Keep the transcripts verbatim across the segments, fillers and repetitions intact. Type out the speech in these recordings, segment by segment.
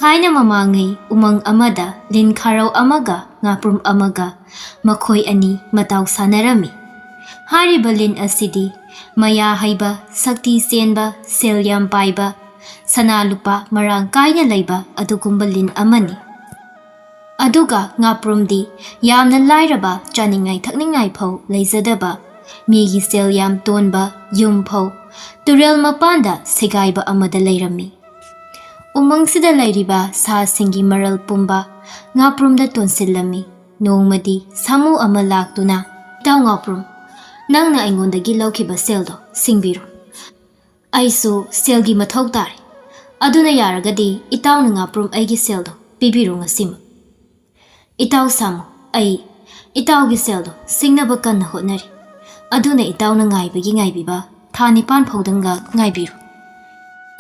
ꯊꯥꯏꯅ ꯃꯃꯥꯡꯉꯩ ꯎꯃꯪ ꯑꯃꯗ ꯂꯤꯟ ꯈꯥꯔꯧ ꯑꯃꯒ ꯉꯥꯄ꯭ꯔꯨꯝ ꯑꯃꯒ ꯃꯈꯣꯏ ꯑꯅꯤ ꯃꯇꯥꯎ ꯁꯥꯟꯅꯔꯝꯃꯤ꯫ ꯍꯥꯏꯔꯤꯕ ꯂꯤꯟ ꯑꯁꯤꯗꯤ ꯃꯌꯥ ꯍꯩꯕ, ꯁꯛꯇꯤ ꯆꯦꯟꯕ, ꯁꯦꯜ ꯌꯥꯝ ꯄꯥꯏꯕ, ꯁꯅꯥ ꯂꯨꯄꯥ ꯃꯔꯥꯡ ꯀꯥꯏꯅ ꯂꯩꯕ ꯑꯗꯨꯒꯨꯝꯕ ꯂꯤꯟ ꯑꯃꯅꯤ꯫ ꯑꯗꯨꯒ ꯉꯥꯄ꯭ꯔꯨꯝꯗꯤ ꯌꯥꯝꯅ ꯂꯥꯏꯔꯕ, ꯆꯥꯅꯤꯡꯉꯥꯏ ꯊꯛꯅꯤꯡꯉꯥꯏ ꯐꯥꯎ ꯂꯩꯖꯗꯕ, ꯃꯤꯒꯤ ꯁꯦꯜ ꯌꯥꯝ ꯇꯣꯟꯕ, ꯌꯨꯝ ꯐꯥꯎ ꯇꯨꯔꯦꯜ ꯃꯄꯥꯟꯗ ꯁꯦꯒꯥꯏꯕ ꯑꯃꯗ ꯂꯩꯔꯝꯃꯤ꯫ ꯎꯃꯪꯁꯤꯗ ꯂꯩꯔꯤꯕ ꯁꯥꯁꯤꯡꯒꯤ ꯃꯔꯜ ꯄꯨꯝꯕ ꯉꯥꯄ꯭ꯔꯨꯝꯗ ꯇꯣꯟꯁꯤꯜꯂꯝꯃꯤ꯫ ꯅꯣꯡꯃꯗꯤ ꯁꯥꯃꯨ ꯑꯃ ꯂꯥꯛꯇꯨꯅ, "ꯏꯇꯥꯎ ꯉꯥꯄ꯭ꯔꯨꯝ, ꯅꯪꯅ ꯑꯩꯉꯣꯟꯗꯒꯤ ꯂꯧꯈꯤꯕ ꯁꯦꯜꯗꯣ ꯁꯤꯡꯕꯤꯔꯣ꯫ ꯑꯩꯁꯨ ꯁꯦꯜꯒꯤ ꯃꯊꯧ ꯇꯥꯔꯦ꯫ ꯑꯗꯨꯅ ꯌꯥꯔꯒꯗꯤ ꯏꯇꯥꯎꯅ ꯉꯥꯄ꯭ꯔꯨꯝ ꯑꯩꯒꯤ ꯁꯦꯜꯗꯣ ꯄꯤꯕꯤꯔꯣ ꯉꯁꯤꯃꯛ꯫" "ꯏꯇꯥꯎ ꯁꯥꯃꯨ, ꯑꯩ ꯏꯇꯥꯎꯒꯤ ꯁꯦꯜꯗꯣ ꯁꯤꯡꯅꯕ ꯀꯟꯅ ꯍꯣꯠꯅꯔꯤ꯫ ꯑꯗꯨꯅ ꯏꯇꯥꯎꯅ ꯉꯥꯏꯕꯒꯤ ꯉꯥꯏꯕꯤꯕ ꯊꯥ ꯅꯤꯄꯥꯟ ꯐꯥꯎꯗꯪꯒ ꯉꯥꯏꯕꯤꯔꯨ꯫"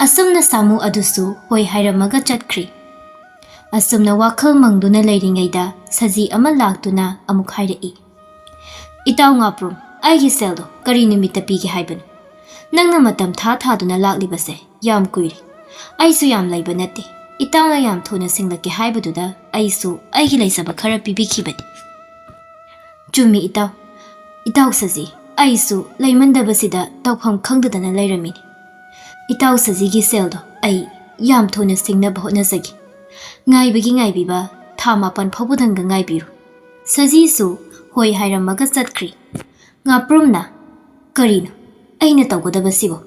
ꯑꯁꯨꯝꯅ ꯁꯥꯃꯨ ꯑꯗꯨꯁꯨ ꯍꯣꯏ ꯍꯥꯏꯔꯝꯃꯒ ꯆꯠꯈ꯭ꯔꯤ꯫ ꯑꯁꯨꯝꯅ ꯋꯥꯈꯜ ꯃꯪꯗꯨꯅ ꯂꯩꯔꯤꯉꯩꯗ ꯁꯖꯤ ꯑꯃ ꯂꯥꯛꯇꯨꯅ ꯑꯃꯨꯛ ꯍꯥꯏꯔꯛꯏ, "ꯏꯇꯥꯎ ꯉꯥꯄ꯭ꯔꯨꯝ, ꯑꯩꯒꯤ ꯁꯦꯜꯗꯣ ꯀꯔꯤ ꯅꯨꯃꯤꯠꯇ ꯄꯤꯒꯦ ꯍꯥꯏꯕꯅꯣ? ꯅꯪꯅ ꯃꯇꯝ ꯊꯥ ꯊꯥꯗꯨꯅ ꯂꯥꯛꯂꯤꯕꯁꯦ ꯌꯥꯝ ꯀꯨꯏꯔꯦ꯫ ꯑꯩꯁꯨ ꯌꯥꯝ ꯂꯩꯕ ꯅꯠꯇꯦ꯫ ꯏꯇꯥꯎꯅ ꯌꯥꯝ ꯊꯨꯅ ꯁꯤꯡꯂꯛꯀꯦ ꯍꯥꯏꯕꯗꯨꯗ ꯑꯩꯁꯨ ꯑꯩꯒꯤ ꯂꯩꯖꯕ ꯈꯔ ꯄꯤꯕꯤꯈꯤꯕꯅꯤ꯫" "ꯆꯨꯝꯃꯤ ꯏꯇꯥꯎ꯫ ꯏꯇꯥꯎ ꯁꯖꯤ, ꯑꯩꯁꯨ ꯂꯩꯃꯟꯗꯕꯁꯤꯗ ꯇꯧꯐꯝ ꯈꯪꯗꯗꯅ ꯂꯩꯔꯝꯃꯤꯅꯤ꯫ ꯏꯇꯥꯎ ꯁꯖꯤꯒꯤ ꯁꯦꯜꯗꯣ ꯑꯩ ꯌꯥꯝ ꯊꯨꯅ ꯁꯤꯡꯅꯕ ꯍꯣꯠꯅꯖꯒꯦ꯫ ꯉꯥꯏꯕꯒꯤ ꯉꯥꯏꯕꯤꯕ ꯊꯥ ꯃꯥꯄꯟ ꯐꯥꯎꯕꯗꯪꯒ ꯉꯥꯏꯕꯤꯔꯨ꯫" ꯁꯖꯤꯁꯨ ꯍꯣꯏ ꯍꯥꯏꯔꯝꯃꯒ ꯆꯠꯈ꯭ꯔꯤ꯫ ꯉꯥꯄ꯭ꯔꯨꯝꯅ, "ꯀꯔꯤꯅꯣ ꯑꯩꯅ ꯇꯧꯒꯗꯕꯁꯤꯕꯣ?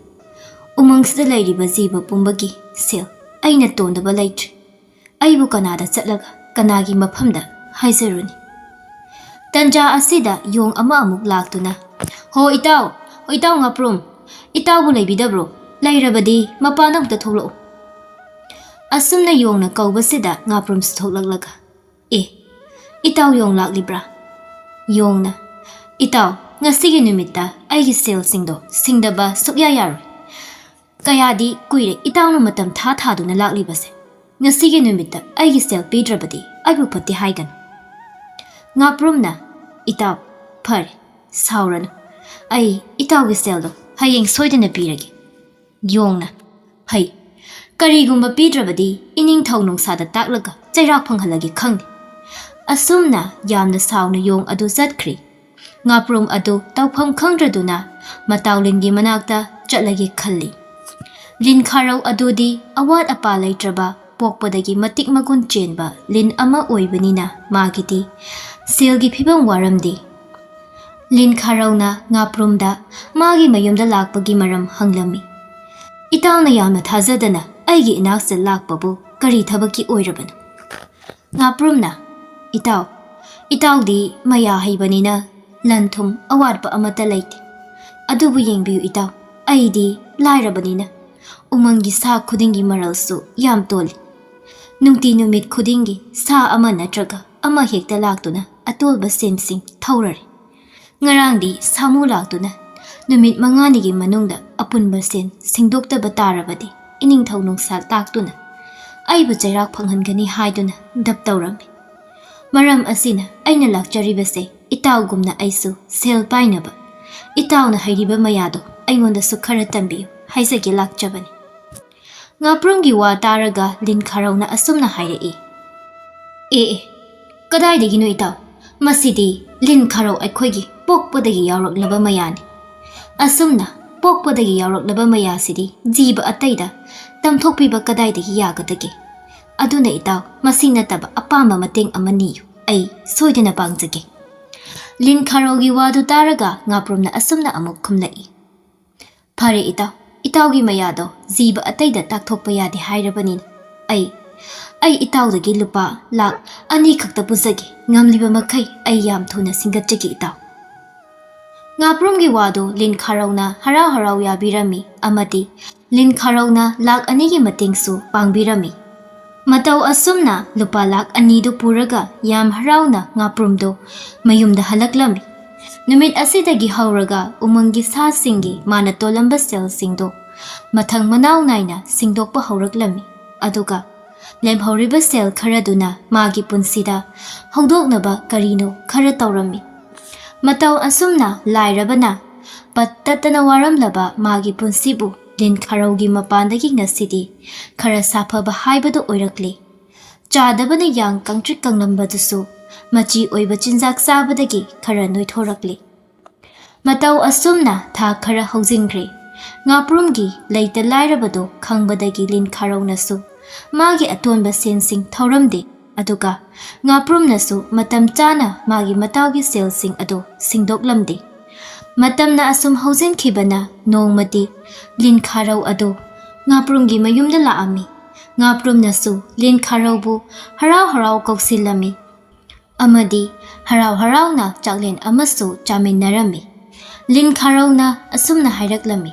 ꯎꯃꯪꯁꯤꯗ ꯂꯩꯔꯤꯕ ꯖꯤꯕ ꯄꯨꯝꯕꯒꯤ ꯁꯦꯜ ꯑꯩꯅ ꯇꯣꯟꯗꯕ ꯂꯩꯇ꯭ꯔꯦ꯫ ꯑꯩꯕꯨ ꯀꯅꯥꯗ ꯆꯠꯂꯒ ꯀꯅꯥꯒꯤ ꯃꯐꯝꯗ ꯍꯥꯏꯖꯔꯨꯅꯤ?" ꯇꯟꯖꯥ ꯑꯁꯤꯗ ꯌꯣꯡ ꯑꯃ ꯑꯃꯨꯛ ꯂꯥꯛꯇꯨꯅ, "ꯍꯣ ꯏꯇꯥꯎ, ꯍꯣ ꯏꯇꯥꯎ ꯉꯥꯄ꯭ꯔꯨꯝ, ꯏꯇꯥꯎꯕꯨ ꯂꯩꯕꯤꯗꯕ꯭ꯔꯣ? ꯂꯩꯔꯕꯗꯤ ꯃꯄꯥꯟꯗ ꯑꯃꯨꯛꯇ ꯊꯣꯛꯂꯛꯎ꯫" ꯑꯁꯨꯝꯅ ꯌꯣꯡꯅ ꯀꯧꯕꯁꯤꯗ ꯉꯥꯄ꯭ꯔꯨꯝꯁꯨ ꯊꯣꯛꯂꯛꯂꯒ, "ꯑꯦ, ꯏꯇꯥꯎ ꯌꯣꯡ ꯂꯥꯛꯂꯤꯕ꯭ꯔꯥ?" ꯌꯣꯡꯅ, "ꯏꯇꯥꯎ, ꯉꯁꯤꯒꯤ ꯅꯨꯃꯤꯠꯇ ꯑꯩꯒꯤ ꯁꯦꯜꯁꯤꯡꯗꯣ ꯁꯤꯡꯗꯕ ꯁꯨꯛꯌꯥ ꯌꯥꯔꯣꯏ꯫ ꯀꯌꯥꯗꯤ ꯀꯨꯏꯔꯦ ꯏꯇꯥꯎꯅ ꯃꯇꯝ ꯊꯥ ꯊꯥꯗꯨꯅ ꯂꯥꯛꯂꯤꯕꯁꯦ꯫ ꯉꯁꯤꯒꯤ ꯅꯨꯃꯤꯠꯇ ꯑꯩꯒꯤ ꯁꯦꯜ ꯄꯤꯗ꯭ꯔꯕꯗꯤ ꯑꯩꯕꯨ ꯐꯠꯇꯦ ꯍꯥꯏꯒꯅꯨ꯫" ꯉꯥꯄ꯭ꯔꯨꯝꯅ, "ꯏꯇꯥꯎ, ꯐꯔꯦ, ꯁꯥꯎꯔꯅꯨ꯫ ꯑꯩ ꯏꯇꯥꯎꯒꯤ ꯁꯦꯜꯗꯣ ꯍꯌꯦꯡ ꯁꯣꯏꯗꯅ ꯄꯤꯔꯒꯦ꯫" ꯌꯣꯡꯅ, "ꯍꯩ, ꯀꯔꯤꯒꯨꯝꯕ ꯄꯤꯗ꯭ꯔꯕꯗꯤ ꯏꯅꯤꯡꯊꯧ ꯅꯨꯡꯁꯥꯗ ꯇꯥꯛꯂꯒ ꯆꯩꯔꯥꯛ ꯐꯪꯍꯜꯂꯒꯦ ꯈꯪꯗꯦ꯫ ꯑꯁꯨꯝꯅ ꯌꯥꯝꯅ ꯁꯥꯎꯅ ꯌꯣꯡ ꯑꯗꯨ ꯆꯠꯈ꯭ꯔꯦ꯫ ꯉꯥꯄ꯭ꯔꯨꯝ ꯑꯗꯨ ꯇꯧꯐꯝ ꯈꯪꯗ꯭ꯔꯗꯨꯅ ꯃꯇꯥꯎ ꯂꯤꯟꯒꯤ ꯃꯅꯥꯛꯇ ꯆꯠꯂꯒꯦ ꯈꯜꯂꯤ꯫ ꯂꯤꯟ ꯈꯥꯔꯧ ꯑꯗꯨꯗꯤ ꯑꯋꯥꯠ ꯑꯄꯥ ꯂꯩꯇ꯭ꯔꯕ, ꯄꯣꯛꯄꯗꯒꯤ ꯃꯇꯤꯛ ꯃꯒꯨꯟ ꯆꯦꯟꯕ ꯂꯤꯟ ꯑꯃ ꯑꯣꯏꯕꯅꯤꯅ ꯃꯥꯒꯤꯗꯤ ꯁꯦꯜꯒꯤ ꯐꯤꯕꯝ ꯋꯥꯔꯝꯗꯦ꯫ ꯂꯤꯟ ꯈꯥꯔꯧꯅ ꯉꯥꯄ꯭ꯔꯨꯝꯗ ꯃꯥꯒꯤ ꯃꯌꯨꯝꯗ ꯂꯥꯛꯄꯒꯤ ꯃꯔꯝ ꯍꯪꯂꯝꯃꯤ꯫ "ꯏꯇꯥꯎꯅ ꯌꯥꯝꯅ ꯊꯥꯖꯗꯅ ꯑꯩꯒꯤ ꯏꯅꯥꯛꯁꯤꯗ ꯂꯥꯛꯄꯕꯨ ꯀꯔꯤ ꯊꯕꯛꯀꯤ ꯑꯣꯏꯔꯕꯅꯣ?" ꯉꯥꯄ꯭ꯔꯨꯝꯅ, "ꯏꯇꯥꯎ, ꯏꯇꯥꯎꯗꯤ ꯃꯌꯥ ꯍꯩꯕꯅꯤꯅ ꯂꯟ ꯊꯨꯝ ꯑꯋꯥꯠꯄ ꯑꯃꯠꯇ ꯂꯩꯇꯦ꯫ ꯑꯗꯨꯕꯨ ꯌꯦꯡꯕꯤꯌꯨ ꯏꯇꯥꯎ, ꯑꯩꯗꯤ ꯂꯥꯏꯔꯕꯅꯤꯅ ꯎꯃꯪꯒꯤ ꯁꯥ ꯈꯨꯗꯤꯡꯒꯤ ꯃꯔꯜꯁꯨ ꯌꯥꯝ ꯇꯣꯜꯂꯤ꯫ ꯅꯨꯡꯇꯤ ꯅꯨꯃꯤꯠ ꯈꯨꯗꯤꯡꯒꯤ ꯁꯥ ꯑꯃ ꯅꯠꯇ꯭ꯔꯒ ꯑꯃ ꯍꯦꯛꯇ ꯂꯥꯛꯇꯨꯅ ꯑꯇꯣꯜꯕ ꯁꯦꯟꯁꯤꯡ ꯊꯧꯔꯔꯦ꯫ ꯉꯔꯥꯡꯗꯤ ꯁꯥꯃꯨ ꯂꯥꯛꯇꯨꯅ ꯅꯨꯃꯤꯠ ꯃꯉꯥꯅꯤꯒꯤ ꯃꯅꯨꯡꯗ ꯑꯄꯨꯟꯕ ꯁꯦꯟ ꯁꯤꯡꯗꯣꯛꯇꯕ ꯇꯥꯔꯕꯗꯤ ꯏꯅꯤꯡꯊꯧ ꯅꯨꯡꯁꯥ ꯇꯥꯛꯇꯨꯅ ꯑꯩꯕꯨ ꯆꯩꯔꯥꯛ ꯐꯪꯍꯟꯒꯅꯤ ꯍꯥꯏꯗꯨꯅ ꯗꯞ ꯇꯧꯔꯝꯃꯤ꯫ ꯃꯔꯝ ꯑꯁꯤꯅ ꯑꯩꯅ ꯂꯥꯛꯆꯔꯤꯕꯁꯦ ꯏꯇꯥꯎꯒꯨꯝꯅ ꯑꯩꯁꯨ ꯁꯦꯜ ꯄꯥꯏꯅꯕ, ꯏꯇꯥꯎꯅ ꯍꯩꯔꯤꯕ ꯃꯌꯥꯗꯣ ꯑꯩꯉꯣꯟꯗꯁꯨ ꯈꯔ ꯇꯝꯕꯤꯌꯨ ꯍꯥꯏꯖꯒꯦ ꯂꯥꯛꯆꯕꯅꯤ꯫" ꯉꯥꯄ꯭ꯔꯨꯝꯒꯤ ꯋꯥ ꯇꯥꯔꯒ ꯂꯤꯟ ꯈꯥꯔꯧꯅ ꯑꯁꯨꯝꯅ ꯍꯥꯏꯔꯛꯏ, "ꯑꯦ ꯑꯦ, ꯀꯗꯥꯏꯗꯒꯤꯅꯣ ꯏꯇꯥꯎ? ꯃꯁꯤꯗꯤ ꯂꯤꯟ ꯈꯥꯔꯧ ꯑꯩꯈꯣꯏꯒꯤ ꯄꯣꯛꯄꯗꯒꯤ ꯌꯥꯎꯔꯛꯂꯕ ꯃꯌꯥꯅꯤ꯫ ꯑꯁꯨꯝꯅ ꯄꯣꯛꯄꯗꯒꯤ ꯌꯥꯎꯔꯛꯂꯕ ꯃꯌꯥꯁꯤꯗꯤ ꯖꯤꯕ ꯑꯇꯩꯗ ꯇꯝꯊꯣꯛꯄꯤꯕ ꯀꯗꯥꯏꯗꯒꯤ ꯌꯥꯒꯗꯒꯦ? ꯑꯗꯨꯅ ꯏꯇꯥꯎ, ꯃꯁꯤ ꯅꯠꯇꯕ ꯑꯄꯥꯝꯕ ꯃꯇꯦꯡ ꯑꯃ ꯅꯤꯌꯨ, ꯑꯩ ꯁꯣꯏꯗꯅ ꯄꯥꯡꯖꯒꯦ꯫" ꯂꯤꯟ ꯈꯥꯔꯧꯒꯤ ꯋꯥꯗꯨ ꯇꯥꯔꯒ ꯉꯥꯄ꯭ꯔꯨꯝꯅ ꯑꯁꯨꯝꯅ ꯑꯃꯨꯛ ꯈꯨꯝꯂꯛꯏ, "ꯐꯔꯦ ꯏꯇꯥꯎ, ꯏꯇꯥꯎꯒꯤ ꯃꯌꯥꯗꯣ ꯖꯤꯕ ꯑꯇꯩꯗ ꯇꯥꯛꯊꯣꯛꯄ ꯌꯥꯗꯦ ꯍꯥꯏꯔꯕꯅꯤꯅ ꯑꯩ, ꯑꯩ ꯏꯇꯥꯎꯗꯒꯤ ꯂꯨꯄꯥ ꯂꯥꯛ ꯑꯅꯤ ꯈꯛꯇ ꯄꯨꯖꯒꯦ꯫ ꯉꯝꯂꯤꯕ ꯃꯈꯩ ꯑꯩ ꯌꯥꯝ ꯊꯨꯅ ꯁꯤꯡꯒꯠꯆꯒꯦ ꯏꯇꯥꯎ꯫" ꯉꯥꯄ꯭ꯔꯨꯝꯒꯤ ꯋꯥꯗꯨ ꯂꯤꯟ ꯈꯥꯔꯧꯅ ꯍꯔꯥꯎ ꯍꯔꯥꯎ ꯌꯥꯕꯤꯔꯝꯃꯤ ꯑꯃꯗꯤ ꯂꯤꯟ ꯈꯥꯔꯧꯅ ꯂꯥꯛ ꯑꯅꯤꯒꯤ ꯃꯇꯦꯡꯁꯨ ꯄꯥꯡꯕꯤꯔꯝꯃꯤ꯫ ꯃꯇꯧ ꯑꯁꯨꯝꯅ ꯂꯨꯄꯥ ꯂꯥꯛ ꯑꯅꯤꯗꯨ ꯄꯨꯔꯒ ꯌꯥꯝ ꯍꯔꯥꯎꯅ ꯉꯥꯄ꯭ꯔꯨꯝꯗꯣ ꯃꯌꯨꯝꯗ ꯍꯜꯂꯛꯂꯝꯃꯤ꯫ ꯅꯨꯃꯤꯠ ꯑꯁꯤꯗꯒꯤ ꯍꯧꯔꯒ ꯎꯃꯪꯒꯤ ꯁꯥꯁꯤꯡꯒꯤ ꯃꯥꯅ ꯇꯣꯜꯂꯝꯕ ꯁꯦꯜꯁꯤꯡꯗꯣ ꯃꯊꯪ ꯃꯅꯥꯎ ꯅꯥꯏꯅ ꯁꯤꯡꯗꯣꯛꯄ ꯍꯧꯔꯛꯂꯝꯃꯤ꯫ ꯑꯗꯨꯒ ꯂꯦꯝꯍꯧꯔꯤꯕ ꯁꯦꯜ ꯈꯔꯗꯨꯅ ꯃꯥꯒꯤ ꯄꯨꯟꯁꯤꯗ ꯍꯧꯗꯣꯛꯅꯕ ꯀꯔꯤꯅꯣ ꯈꯔ ꯇꯧꯔꯝꯃꯤ꯫ ꯃꯇꯧ ꯑꯁꯨꯝꯅ ꯂꯥꯏꯔꯕꯅ ꯄꯠ ꯇꯠꯇꯅ ꯋꯥꯔꯝꯂꯕ ꯃꯥꯒꯤ ꯄꯨꯟꯁꯤꯕꯨ ꯂꯤꯟ ꯈꯥꯔꯧꯒꯤ ꯃꯄꯥꯟꯗꯒꯤ ꯉꯁꯤꯗꯤ ꯈꯔ ꯁꯥꯐꯕ ꯍꯥꯏꯕꯗꯨ ꯑꯣꯏꯔꯛꯂꯦ꯫ ꯆꯥꯗꯕꯅ ꯌꯥꯡ ꯀꯪꯇ꯭ꯔꯤꯛ ꯀꯪꯂꯝꯕꯗꯨꯁꯨ ꯃꯆꯤ ꯑꯣꯏꯕ ꯆꯤꯟꯖꯥꯛ ꯆꯥꯕꯗꯒꯤ ꯈꯔ ꯅꯣꯏꯊꯣꯔꯛꯂꯦ꯫ ꯃꯇꯧ ꯑꯁꯨꯝꯅ ꯊꯥ ꯈꯔ ꯍꯧꯖꯤꯟꯈ꯭ꯔꯦ꯫ ꯉꯥꯄ꯭ꯔꯨꯝꯒꯤ ꯂꯩꯇ ꯂꯥꯏꯔꯕꯗꯨ ꯈꯪꯕꯗꯒꯤ ꯂꯤꯟ ꯈꯥꯔꯧꯅꯁꯨ ꯃꯥꯒꯤ ꯑꯇꯣꯟꯕ ꯁꯦꯟꯁꯤꯡ ꯊꯧꯔꯝꯗꯦ꯫ ꯑꯗꯨꯒ ꯉꯥꯄ꯭ꯔꯨꯝꯅꯁꯨ ꯃꯇꯝ ꯆꯥꯅ ꯃꯥꯒꯤ ꯃꯇꯥꯎꯒꯤ ꯁꯦꯜꯁꯤꯡ ꯑꯗꯨ ꯁꯤꯡꯗꯣꯛꯂꯝꯗꯦ꯫ ꯃꯇꯝꯅ ꯑꯁꯨꯝ ꯍꯧꯖꯤꯟꯈꯤꯕꯅ ꯅꯣꯡꯃꯗꯤ ꯂꯤꯟ ꯈꯥꯔꯧ ꯑꯗꯨ ꯉꯥꯄ꯭ꯔꯨꯝꯒꯤ ꯃꯌꯨꯝꯗ ꯂꯥꯛꯑꯝꯃꯤ꯫ ꯉꯥꯄ꯭ꯔꯨꯝꯅꯁꯨ ꯂꯤꯟ ꯈꯥꯔꯧꯕꯨ ꯍꯔꯥꯎ ꯍꯔꯥꯎ ꯀꯧꯁꯤꯜꯂꯝꯃꯤ ꯑꯃꯗꯤ ꯍꯔꯥꯎ ꯍꯔꯥꯎꯅ ꯆꯥꯛꯂꯦꯟ ꯑꯃꯁꯨ ꯆꯥꯃꯤꯟꯅꯔꯝꯃꯤ꯫ ꯂꯤꯟ ꯈꯥꯔꯧꯅ ꯑꯁꯨꯝꯅ ꯍꯥꯏꯔꯛꯂꯝꯃꯤ,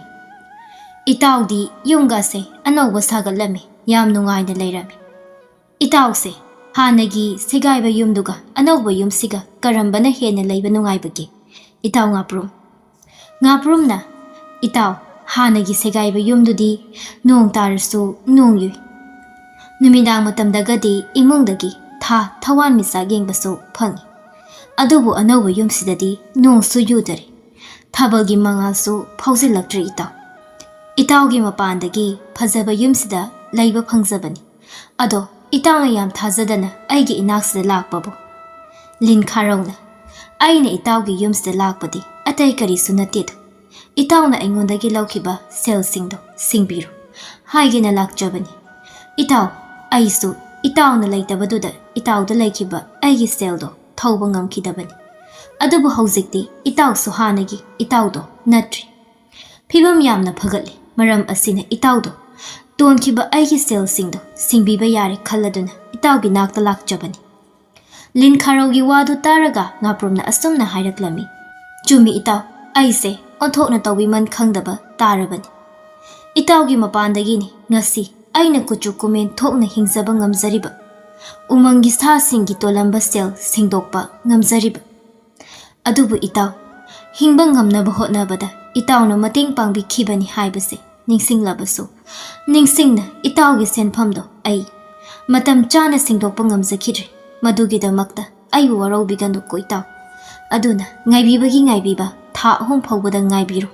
"ꯏꯇꯥꯎꯗꯤ ꯌꯨꯝꯒꯁꯦ ꯑꯅꯧꯕ ꯁꯥꯒꯠꯂꯝꯃꯤ, ꯌꯥꯝ ꯅꯨꯡꯉꯥꯏꯅ ꯂꯩꯔꯝꯃꯤ꯫ ꯏꯇꯥꯎꯁꯦ ꯍꯥꯟꯅꯒꯤ ꯁꯦꯒꯥꯏꯕ ꯌꯨꯝꯗꯨꯒ ꯑꯅꯧꯕ ꯌꯨꯝꯁꯤꯒ ꯀꯔꯝꯕꯅ ꯍꯦꯟꯅ ꯂꯩꯕ ꯅꯨꯡꯉꯥꯏꯕꯒꯦ, ꯏꯇꯥꯎ ꯉꯥꯄ꯭ꯔꯨꯝ?" ꯉꯥꯄ꯭ꯔꯨꯝꯅ, "ꯏꯇꯥꯎ, ꯍꯥꯟꯅꯒꯤ ꯁꯦꯒꯥꯏꯕ ꯌꯨꯝꯗꯨꯗꯤ ꯅꯣꯡ ꯇꯥꯔꯁꯨ ꯅꯣꯡ ꯌꯨꯏ꯫ ꯅꯨꯃꯤꯗꯥꯡ ꯃꯇꯝꯗꯒꯗꯤ ꯏꯃꯨꯡꯗꯒꯤ ꯊꯥ ꯊꯋꯥꯟꯃꯤꯆꯥꯛ ꯌꯦꯡꯕꯁꯨ ꯐꯪꯏ꯫ ꯑꯗꯨꯕꯨ ꯑꯅꯧꯕ ꯌꯨꯝꯁꯤꯗꯗꯤ ꯅꯣꯡꯁꯨ ꯌꯨꯗꯔꯦ, ꯊꯥꯕꯜꯒꯤ ꯃꯉꯥꯜꯁꯨ ꯐꯥꯎꯖꯤꯜꯂꯛꯇ꯭ꯔꯦ ꯏꯇꯥꯎ꯫ ꯏꯇꯥꯎꯒꯤ ꯃꯄꯥꯟꯗꯒꯤ ꯐꯖꯕ ꯌꯨꯝꯁꯤꯗ ꯂꯩꯕ ꯐꯪꯖꯕꯅꯤ꯫ ꯑꯗꯣ ꯏꯇꯥꯎꯅ ꯌꯥꯝ ꯊꯥꯖꯗꯅ ꯑꯩꯒꯤ ꯏꯅꯥꯛꯁꯤꯗ ꯂꯥꯛꯄꯕꯨ?" ꯂꯤꯟ ꯈꯥꯔꯧꯅ, "ꯑꯩꯅ ꯏꯇꯥꯎꯒꯤ ꯌꯨꯝꯁꯤꯗ ꯂꯥꯛꯄꯗꯤ ꯑꯇꯩ ꯀꯔꯤꯁꯨ ꯅꯠꯇꯦꯗ꯫ ꯏꯇꯥꯎꯅ ꯑꯩꯉꯣꯟꯗꯒꯤ ꯂꯧꯈꯤꯕ ꯁꯦꯜꯁꯤꯡꯗꯣ ꯁꯤꯡꯕꯤꯔꯣ ꯍꯥꯏꯒꯦꯅ ꯂꯥꯛꯆꯕꯅꯤ꯫ ꯏꯇꯥꯎ, ꯑꯩꯁꯨ ꯏꯇꯥꯎꯅ ꯂꯩꯇꯕꯗꯨꯗ ꯏꯇꯥꯎꯗ ꯂꯩꯈꯤꯕ ꯑꯩꯒꯤ ꯁꯦꯜꯗꯣ ꯊꯧꯕ ꯉꯝꯈꯤꯗꯕꯅꯤ꯫ ꯑꯗꯨꯕꯨ ꯍꯧꯖꯤꯛꯇꯤ ꯏꯇꯥꯎꯁꯨ ꯍꯥꯟꯅꯒꯤ ꯏꯇꯥꯎꯗꯣ ꯅꯠꯇ꯭ꯔꯦ꯫ ꯐꯤꯕꯝ ꯌꯥꯝꯅ ꯐꯒꯠꯂꯦ꯫ ꯃꯔꯝ ꯑꯁꯤꯅ ꯏꯇꯥꯎꯗꯣ ꯇꯣꯟꯈꯤꯕ ꯑꯩꯒꯤ ꯁꯦꯜꯁꯤꯡꯗꯣ ꯁꯤꯡꯕꯤꯕ ꯌꯥꯔꯦ ꯈꯜꯂꯗꯨꯅ ꯏꯇꯥꯎꯒꯤ ꯅꯥꯛꯇ ꯂꯥꯛꯆꯕꯅꯤ꯫" ꯂꯤꯟ ꯈꯥꯔꯧꯒꯤ ꯋꯥꯗꯨ ꯇꯥꯔꯒ ꯉꯥꯄ꯭ꯔꯨꯝꯅ ꯑꯁꯨꯝꯅ ꯍꯥꯏꯔꯛꯂꯝꯃꯤ, "ꯆꯨꯝꯃꯤ ꯏꯇꯥꯎ, ꯑꯩꯁꯦ ꯑꯣꯟꯊꯣꯛꯅ ꯇꯧꯕꯤꯃꯟ ꯈꯪꯗꯕ ꯇꯥꯔꯕꯅꯤ꯫ ꯏꯇꯥꯎꯒꯤ ꯃꯄꯥꯟꯗꯒꯤꯅꯤ ꯉꯁꯤ ꯑꯩꯅ ꯀꯨꯆꯨ ꯀꯨꯃꯦꯟ ꯊꯣꯛꯅ ꯍꯤꯡꯖꯕ ꯉꯝꯖꯔꯤꯕ, ꯎꯃꯪꯒꯤ ꯁꯥꯁꯤꯡꯒꯤ ꯇꯣꯜꯂꯝꯕ ꯁꯦꯜ ꯁꯤꯡꯗꯣꯛꯄ ꯉꯝꯖꯔꯤꯕ꯫ ꯑꯗꯨꯕꯨ ꯏꯇꯥꯎ, ꯍꯤꯡꯕ ꯉꯝꯅꯕ ꯍꯣꯠꯅꯕꯗ ꯏꯇꯥꯎꯅ ꯃꯇꯦꯡ ꯄꯥꯡꯕꯤꯈꯤꯕꯅꯤ ꯍꯥꯏꯕꯁꯦ ꯅꯤꯡꯁꯤꯡꯂꯕꯁꯨ, ꯅꯤꯡꯁꯤꯡꯅ ꯏꯇꯥꯎꯒꯤ ꯁꯦꯟꯐꯝꯗꯣ ꯑꯩ ꯃꯇꯝ ꯆꯥꯅ ꯁꯤꯡꯗꯣꯛꯄ ꯉꯝꯖꯈꯤꯗ꯭ꯔꯦ꯫ ꯃꯗꯨꯒꯤꯗꯃꯛꯇ ꯑꯩꯕꯨ ꯋꯥꯔꯧꯕꯤꯒꯅꯨꯀꯣ ꯏꯇꯥꯎ꯫ ꯑꯗꯨꯅ ꯉꯥꯏꯕꯤꯕꯒꯤ ꯉꯥꯏꯕꯤꯕ ꯊꯥ ꯑꯍꯨꯝ ꯐꯥꯎꯕꯗ ꯉꯥꯏꯕꯤꯔꯣ꯫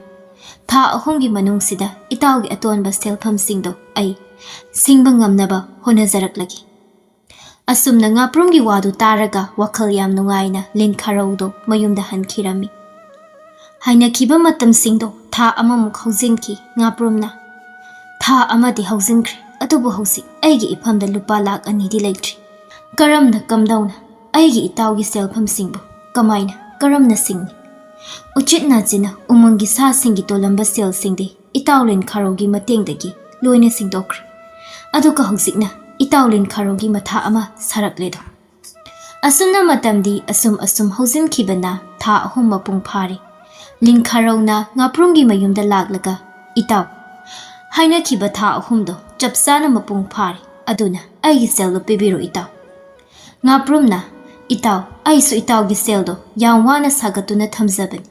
ꯊꯥ ꯑꯍꯨꯝꯒꯤ ꯃꯅꯨꯡꯁꯤꯗ ꯏꯇꯥꯎꯒꯤ ꯑꯇꯣꯟꯕ ꯁꯦꯜꯐꯝꯁꯤꯡꯗꯣ ꯑꯩ ꯁꯤꯡꯕ ꯉꯝꯅꯕ ꯍꯣꯠꯅꯖꯔꯛꯂꯒꯦ꯫ ꯑꯁꯨꯝꯅ ꯉꯥꯄ꯭ꯔꯨꯝꯒꯤ ꯋꯥꯗꯨ ꯇꯥꯔꯒ ꯋꯥꯈꯜ ꯌꯥꯝ ꯅꯨꯡꯉꯥꯏꯅ ꯂꯤꯟ ꯈꯥꯔꯧꯗꯣ ꯃꯌꯨꯝꯗ ꯍꯟꯈꯤꯔꯝꯃꯤ꯫ ꯍꯥꯏꯅꯈꯤꯕ ꯃꯇꯝꯁꯤꯡꯗꯣ ꯊꯥ ꯑꯃꯃꯨꯛ ꯍꯧꯖꯤꯟꯈꯤ꯫ ꯉꯥꯄ꯭ꯔꯨꯝꯅ, "ꯊꯥ ꯑꯃꯗꯤ ꯍꯧꯖꯤꯟꯈ꯭ꯔꯦ, ꯑꯗꯨꯕꯨ ꯍꯧꯖꯤꯛ ꯑꯩꯒꯤ ꯏꯐꯝꯗ ꯂꯨꯄꯥ ꯂꯥꯈ ꯑꯅꯤꯗꯤ ꯂꯩꯇ꯭ꯔꯤ꯫ ꯀꯔꯝꯅ ꯀꯝꯗꯧꯅ ꯑꯩꯒꯤ ꯏꯇꯥꯎꯒꯤ ꯁꯦꯜꯐꯝꯁꯤꯡꯕꯨ ꯀꯃꯥꯏꯅ ꯀꯔꯝꯅ ꯁꯤꯡꯅꯤ? ꯎꯆꯤꯠ ꯅꯥꯆꯤꯟꯅ ꯎꯃꯪꯒꯤ ꯁꯥꯁꯤꯡꯒꯤ ꯇꯣꯜꯂꯝꯕ ꯁꯦꯜꯁꯤꯡꯗꯤ ꯏꯇꯥꯎ ꯂꯤꯟ ꯈꯥꯔꯧꯒꯤ ꯃꯇꯦꯡꯗꯒꯤ ꯂꯣꯏꯅ ꯁꯤꯡꯗꯣꯛꯈ꯭ꯔꯦ꯫ ꯑꯗꯨꯒ ꯍꯧꯖꯤꯛꯅ ꯏꯇꯥꯎ ꯂꯤꯟ ꯈꯥꯔꯧꯒꯤ ꯃꯊꯥ ꯑꯃ ꯁꯥꯔꯛꯂꯦꯗꯣ꯫" ꯑꯁꯨꯝꯅ ꯃꯇꯝꯗꯤ ꯑꯁꯨꯝ ꯑꯁꯨꯝ ꯍꯧꯖꯤꯟꯈꯤꯕꯅ ꯊꯥ ꯑꯍꯨꯝ ꯃꯄꯨꯡ ꯐꯥꯔꯦ꯫ ꯂꯤꯟ ꯈꯥꯔꯧꯅ ꯉꯥꯄ꯭ꯔꯨꯝꯒꯤ ꯃꯌꯨꯝꯗ ꯂꯥꯛꯂꯒ, "ꯏꯇꯥꯎ, ꯍꯥꯏꯅꯈꯤꯕ ꯊꯥ ꯑꯍꯨꯝꯗꯣ ꯆꯞ ꯆꯥꯅ ꯃꯄꯨꯡ ꯐꯥꯔꯦ, ꯑꯗꯨꯅ ꯑꯩꯒꯤ ꯁꯦꯜꯗꯣ ꯄꯤꯕꯤꯔꯣ ꯏꯇꯥꯎ꯫" ꯉꯥꯄ꯭ꯔꯨꯝꯅ, "ꯏꯇꯥꯎ, ꯑꯩꯁꯨ ꯏꯇꯥꯎꯒꯤ ꯁꯦꯜꯗꯣ ꯌꯥꯝ ꯋꯥꯅ ꯁꯥꯒꯠꯇꯨꯅ ꯊꯝꯖꯕꯅꯤ,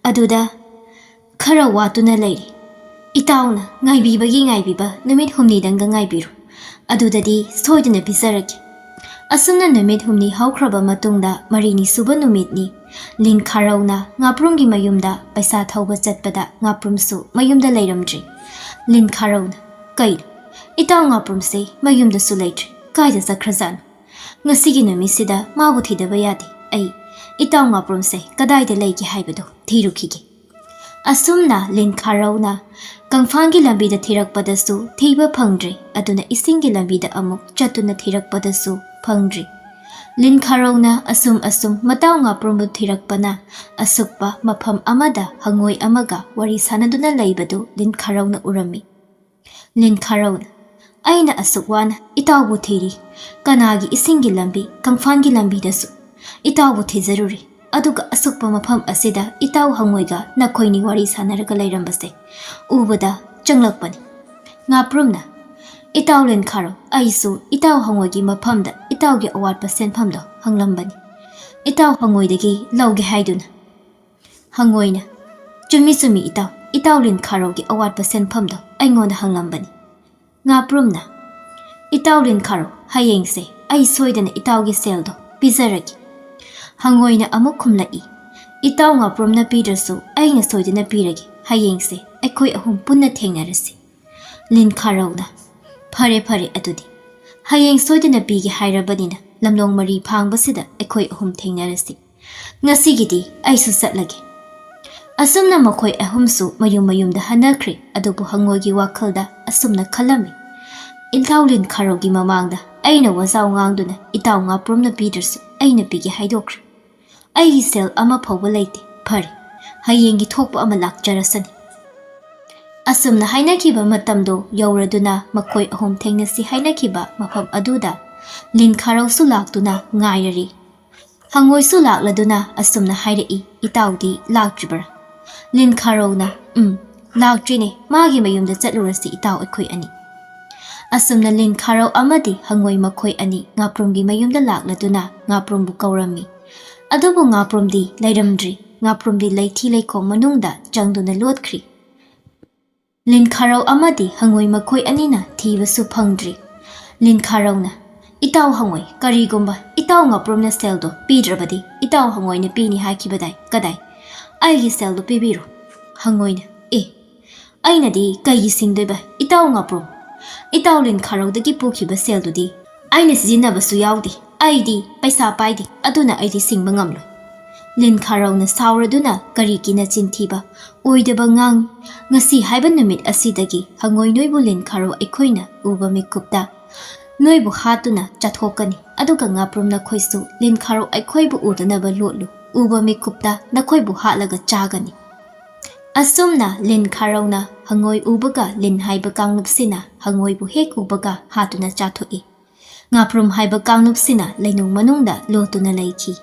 ꯑꯗꯨꯗ ꯈꯔ ꯋꯥꯠꯇꯨꯅ ꯂꯩꯔꯤ꯫ ꯏꯇꯥꯎꯅ ꯉꯥꯏꯕꯤꯕꯒꯤ ꯉꯥꯏꯕꯤꯕ ꯅꯨꯃꯤꯠ ꯍꯨꯝꯅꯤꯗꯪꯒ ꯉꯥꯏꯕꯤꯔꯨ, ꯑꯗꯨꯗꯗꯤ ꯁꯣꯏꯗꯅ ꯄꯤꯖꯔꯒꯦ꯫" ꯑꯁꯨꯝꯅ ꯅꯨꯃꯤꯠ ꯍꯨꯝꯅꯤ ꯍꯧꯈ꯭ꯔꯕ ꯃꯇꯨꯡꯗ ꯃꯔꯤꯅꯤ ꯁꯨꯕ ꯅꯨꯃꯤꯠꯅꯤ꯫ ꯂꯤꯟ ꯈꯥꯔꯧꯅ ꯉꯥꯄ꯭ꯔꯨꯝꯒꯤ ꯃꯌꯨꯝꯗ ꯄꯩꯁꯥ ꯊꯧꯕ ꯆꯠꯄꯗ ꯉꯥꯄ꯭ꯔꯨꯝꯁꯨ ꯃꯌꯨꯝꯗ ꯂꯩꯔꯝꯗ꯭ꯔꯤ꯫ ꯂꯤꯟ ꯈꯥꯔꯧꯅ, "ꯀꯩꯅꯣ, ꯏꯇꯥꯎ ꯉꯥꯄ꯭ꯔꯨꯝꯁꯦ ꯃꯌꯨꯝꯗꯁꯨ ꯂꯩꯇ꯭ꯔꯦ, ꯀꯥꯏꯗ ꯆꯠꯈ꯭ꯔꯖꯥꯠꯅꯣ? ꯉꯁꯤꯒꯤ ꯅꯨꯃꯤꯠꯁꯤꯗ ꯃꯥꯕꯨ ꯊꯤꯗꯕ ꯌꯥꯗꯦ꯫ ꯑꯩ ꯏꯇꯥꯎ ꯉꯥꯄ꯭ꯔꯨꯝꯁꯦ ꯀꯗꯥꯏꯗ ꯂꯩꯒꯦ ꯍꯥꯏꯕꯗꯣ ꯊꯤꯔꯨꯈꯤꯒꯦ꯫" ꯑꯁꯨꯝꯅ ꯂꯤꯟ ꯈꯥꯔꯧꯅ ꯀꯪꯐꯥꯟꯒꯤ ꯂꯝꯕꯤꯗ ꯊꯤꯔꯛꯄꯗꯁꯨ ꯊꯤꯕ ꯐꯪꯗ꯭ꯔꯦ, ꯑꯗꯨꯅ ꯏꯁꯤꯡꯒꯤ ꯂꯝꯕꯤꯗ ꯑꯃꯨꯛ ꯆꯠꯇꯨꯅ ꯊꯤꯔꯛꯄꯗꯁꯨ ꯐꯪꯗ꯭ꯔꯤ꯫ ꯂꯤꯟ ꯈꯥꯔꯧꯅ ꯑꯁꯨꯝ ꯑꯁꯨꯝ ꯃꯇꯥꯎ ꯉꯥꯄ꯭ꯔꯨꯝꯕꯨ ꯊꯤꯔꯛꯄꯅ ꯑꯁꯨꯛꯄ ꯃꯐꯝ ꯑꯃꯗ ꯍꯪꯉꯣꯏ ꯑꯃꯒ ꯋꯥꯔꯤ ꯁꯥꯟꯅꯗꯨꯅ ꯂꯩꯕꯗꯨ ꯂꯤꯟ ꯈꯥꯔꯧꯅ ꯎꯔꯝꯃꯤ꯫ ꯂꯤꯟ ꯈꯥꯔꯧꯅ, "ꯑꯩꯅ ꯑꯁꯨꯛ ꯋꯥꯅ ꯏꯇꯥꯎꯕꯨ ꯊꯤꯔꯤ, ꯀꯅꯥꯒꯤ ꯏꯁꯤꯡꯒꯤ ꯂꯝꯕꯤ, ꯀꯪꯐꯥꯟꯒꯤ ꯂꯝꯕꯤꯗꯁꯨ ꯏꯇꯥꯎꯕꯨ ꯊꯤꯖꯔꯨꯔꯤ, ꯑꯗꯨꯒ ꯑꯁꯨꯛꯄ ꯃꯐꯝ ꯑꯁꯤꯗ ꯏꯇꯥꯎ ꯍꯪꯉꯣꯏꯒ ꯅꯈꯣꯏꯅꯤ ꯋꯥꯔꯤ ꯁꯥꯟꯅꯔꯒ ꯂꯩꯔꯝꯕꯁꯦ ꯎꯕꯗ ꯆꯪꯂꯛꯄꯅꯤ꯫" ꯉꯥꯄ꯭ꯔꯨꯝꯅ, "ꯏꯇꯥꯎ ꯂꯤꯟ ꯈꯥꯔꯧ, ꯑꯩꯁꯨ ꯏꯇꯥꯎ ꯍꯪꯉꯣꯏꯒꯤ ꯃꯐꯝꯗ ꯏꯇꯥꯎꯒꯤ ꯑꯋꯥꯠꯄ ꯁꯦꯟꯐꯝꯗꯣ ꯍꯪꯂꯝꯕꯅꯤ꯫ ꯏꯇꯥꯎ ꯍꯪꯉꯣꯏꯗꯒꯤ ꯂꯧꯒꯦ ꯍꯥꯏꯗꯨꯅ꯫" ꯍꯪꯉꯣꯏꯅ, "ꯆꯨꯝꯃꯤ ꯆꯨꯝꯃꯤ ꯏꯇꯥꯎ, ꯏꯇꯥꯎ ꯂꯤꯟ ꯈꯥꯔꯧꯒꯤ ꯑꯋꯥꯠꯄ ꯁꯦꯟꯐꯝꯗꯣ ꯑꯩꯉꯣꯟꯗ ꯍꯪꯂꯝꯕꯅꯤ꯫" ꯉꯥꯄ꯭ꯔꯨꯝꯅ, "ꯏꯇꯥꯎ ꯂꯤꯟ ꯈꯥꯔꯧ, ꯍꯌꯦꯡꯁꯦ ꯑꯩ ꯁꯣꯏꯗꯅ ꯏꯇꯥꯎꯒꯤ ꯁꯦꯜꯗꯣ ꯄꯤꯖꯔꯒꯦ꯫" ꯍꯪꯉꯣꯏꯅ ꯑꯃꯨꯛ ꯈꯨꯝꯂꯛꯏ, "ꯏꯇꯥꯎ ꯉꯥꯄ꯭ꯔꯨꯝꯅ ꯄꯤꯗ꯭ꯔꯁꯨ ꯑꯩꯅ ꯁꯣꯏꯗꯅ ꯄꯤꯔꯒꯦ, ꯍꯌꯦꯡꯁꯦ ꯑꯩꯈꯣꯏ ꯑꯍꯨꯝ ꯄꯨꯟꯅ ꯊꯦꯡꯅꯔꯁꯤ꯫ ꯂꯤꯟ ꯈꯥꯔꯧꯅ, "ꯐꯔꯦ, ꯐꯔꯦ, ꯑꯗꯨꯗꯤ ꯍꯌꯦꯡ ꯁꯣꯏꯗꯅ ꯄꯤꯒꯦ ꯍꯥꯏꯔꯕꯅꯤꯅ ꯂꯝꯂꯣꯡ ꯃꯔꯤ ꯐꯥꯡꯕꯁꯤꯗ ꯑꯩꯈꯣꯏ ꯑꯍꯨꯝ ꯊꯦꯡꯅꯔꯁꯤ꯫ ꯉꯁꯤꯒꯤꯗꯤ ꯑꯩꯁꯨ ꯆꯠꯂꯒꯦ"꯫ ꯑꯁꯨꯝꯅ ꯃꯈꯣꯏ ꯑꯍꯨꯝꯁꯨ ꯃꯌꯨꯝ ꯃꯌꯨꯝꯗ ꯍꯟꯅꯈ꯭ꯔꯦ꯫ ꯑꯗꯨꯕꯨ ꯍꯉꯣꯏꯒꯤ ꯋꯥꯈꯜꯗ ꯑꯁꯨꯝꯅ ꯈꯜꯂꯝꯃꯤ, "ꯏꯇꯥꯎ ꯂꯤꯟ ꯈꯥꯔꯧꯒꯤ ꯃꯃꯥꯡꯗ ꯑꯩꯅ ꯋꯥꯖꯥꯎ ꯉꯥꯡꯗꯨꯅ ꯏꯇꯥꯎ ꯉꯥꯄ꯭ꯔꯨꯝꯅ ꯄꯤꯗ꯭ꯔꯁꯨ ꯑꯩꯅ ꯄꯤꯒꯦ ꯍꯥꯏꯗꯣꯛꯈ꯭ꯔꯦ꯫ ꯑꯩꯒꯤ ꯁꯦꯜ ꯑꯃ ꯐꯥꯎꯕ ꯂꯩꯇꯦ꯫ ꯐꯔꯦ, ꯍꯌꯦꯡꯒꯤ ꯊꯣꯛꯄ ꯑꯃ ꯂꯥꯛꯆꯔꯁꯅꯤ"꯫ ꯑꯁꯨꯝꯅ ꯍꯥꯏꯅꯈꯤꯕ ꯃꯇꯝꯗꯣ ꯌꯧꯔꯗꯨꯅ ꯃꯈꯣꯏ ꯑꯍꯨꯝ ꯊꯦꯡꯅꯁꯤ ꯍꯥꯏꯅꯈꯤꯕ ꯃꯐꯝ ꯑꯗꯨꯗ ꯂꯤꯟ ꯈꯥꯔꯧꯁꯨ ꯂꯥꯛꯇꯨꯅ ꯉꯥꯏꯔꯔꯤ꯫ ꯍꯉꯣꯏꯁꯨ ꯂꯥꯛꯂꯗꯨꯅ ꯑꯁꯨꯝꯅ ꯍꯥꯏꯔꯛꯏ, "ꯏꯇꯥꯎꯗꯤ ꯂꯥꯛꯇ꯭ꯔꯤꯕ꯭ꯔꯥ?" ꯂꯤꯟ ꯈꯥꯔꯧꯅ, "ꯎꯝ, ꯂꯥꯛꯇ꯭ꯔꯤꯅꯦ, ꯃꯥꯒꯤ ꯃꯌꯨꯝꯗ ꯆꯠꯂꯨꯔꯁꯤ ꯏꯇꯥꯎ ꯑꯩꯈꯣꯏ ꯑꯅꯤ"꯫ ꯑꯁꯨꯝꯅ ꯂꯤꯟ ꯈꯥꯔꯧ ꯑꯃꯗꯤ ꯍꯉꯣꯏ ꯃꯈꯣꯏ ꯑꯅꯤ ꯉꯥꯄ꯭ꯔꯨꯝꯒꯤ ꯃꯌꯨꯝꯗ ꯂꯥꯛꯂꯗꯨꯅ ꯉꯥꯄ꯭ꯔꯨꯝꯕꯨ ꯀꯧꯔꯝꯃꯤ꯫ ꯑꯗꯨꯕꯨ ꯉꯥꯄ꯭ꯔꯨꯝꯗꯤ ꯂꯩꯔꯝꯗ꯭ꯔꯤ꯫ ꯉꯥꯄ꯭ꯔꯨꯝꯗꯤ ꯂꯩꯊꯤ ꯂꯩꯈꯣꯡ ꯃꯅꯨꯡꯗ ꯆꯪꯗꯨꯅ ꯂꯣꯠꯈ꯭ꯔꯤ꯫ ꯂꯤꯟ ꯈꯥꯔꯧ ꯑꯃꯗꯤ ꯍꯉꯣꯏ ꯃꯈꯣꯏ ꯑꯅꯤꯅ ꯊꯤꯕꯁꯨ ꯐꯪꯗ꯭ꯔꯤ꯫ ꯂꯤꯟ ꯈꯥꯔꯧꯅ, "ꯏꯇꯥꯎ ꯍꯉꯣꯏ, ꯀꯔꯤꯒꯨꯝꯕ ꯏꯇꯥꯎ ꯉꯥꯄ꯭ꯔꯨꯝꯅ ꯁꯦꯜꯗꯣ ꯄꯤꯗ꯭ꯔꯕꯗꯤ ꯏꯇꯥꯎ ꯍꯉꯣꯏꯅ ꯄꯤꯅꯤ ꯍꯥꯏꯈꯤꯕꯗꯥꯏ? ꯀꯗꯥꯏ? ꯑꯩꯒꯤ ꯁꯦꯜꯗꯣ ꯄꯤꯕꯤꯔꯣ"꯫ ꯍꯉꯣꯏꯅ, "ꯑꯦ, ꯑꯩꯅꯗꯤ ꯀꯩꯒꯤ ꯁꯤꯡꯗꯣꯏꯕ ꯏꯇꯥꯎ ꯉꯥꯄ꯭ꯔꯨꯝ? ꯏꯇꯥꯎ ꯂꯤꯟ ꯈꯥꯔꯧꯗꯒꯤ ꯄꯨꯈꯤꯕ ꯁꯦꯜꯗꯨꯗꯤ ꯑꯩꯅ ꯁꯤꯖꯤꯟꯅꯕꯁꯨ ꯌꯥꯎꯗꯦ꯫ ꯑꯩꯗꯤ ꯄꯩꯁꯥ ꯄꯥꯏꯗꯦ, ꯑꯗꯨꯅ ꯑꯩꯗꯤ ꯁꯤꯡꯕ ꯉꯝꯂꯣꯏ"꯫ ꯂꯤꯟ ꯈꯥꯔꯧꯅ ꯁꯥꯎꯔꯗꯨꯅ, "ꯀꯔꯤꯒꯤ ꯅꯆꯤꯟ ꯊꯤꯕ, ꯑꯣꯏꯗꯕ ꯉꯥꯡ? ꯉꯁꯤ ꯍꯥꯏꯕ ꯅꯨꯃꯤꯠ ꯑꯁꯤꯗꯒꯤ ꯍꯉꯣꯏ ꯅꯣꯏꯕꯨ ꯂꯤꯟ ꯈꯥꯔꯧ ꯑꯩꯈꯣꯏꯅ ꯎꯕ ꯃꯤꯀꯨꯞꯇ ꯅꯣꯏꯕꯨ ꯍꯥꯠꯇꯨꯅ ꯆꯥꯊꯣꯛꯀꯅꯤ, ꯑꯗꯨꯒ ꯉꯥꯄ꯭ꯔꯨꯝ ꯅꯈꯣꯏꯁꯨ ꯂꯤꯟ ꯈꯥꯔꯧ ꯑꯩꯈꯣꯏꯕꯨ ꯎꯗꯅꯕ ꯂꯣꯠꯂꯨ, ꯎꯕ ꯃꯤꯀꯨꯞꯇ ꯅꯈꯣꯏꯕꯨ ꯍꯥꯠꯂꯒ ꯆꯥꯒꯅꯤ"꯫ ꯑꯁꯨꯝꯅ ꯂꯤꯟ ꯈꯥꯔꯧꯅ ꯍꯉꯣꯏ ꯎꯕꯒ ꯂꯤꯟ ꯍꯥꯏꯕ ꯀꯥꯡꯂꯨꯞꯁꯤꯅ ꯍꯉꯣꯏꯕꯨ ꯍꯦꯛ ꯎꯕꯒ ꯍꯥꯠꯇꯨꯅ ꯆꯥꯊꯣꯛꯏ꯫ ꯉꯥꯄ꯭ꯔꯨꯝ ꯍꯥꯏꯕ ꯀꯥꯡꯂꯨꯞꯁꯤꯅ ꯂꯩꯅꯨꯡ ꯃꯅꯨꯡꯗ ꯂꯣꯠꯇꯨꯅ ꯂꯩꯈꯤ꯫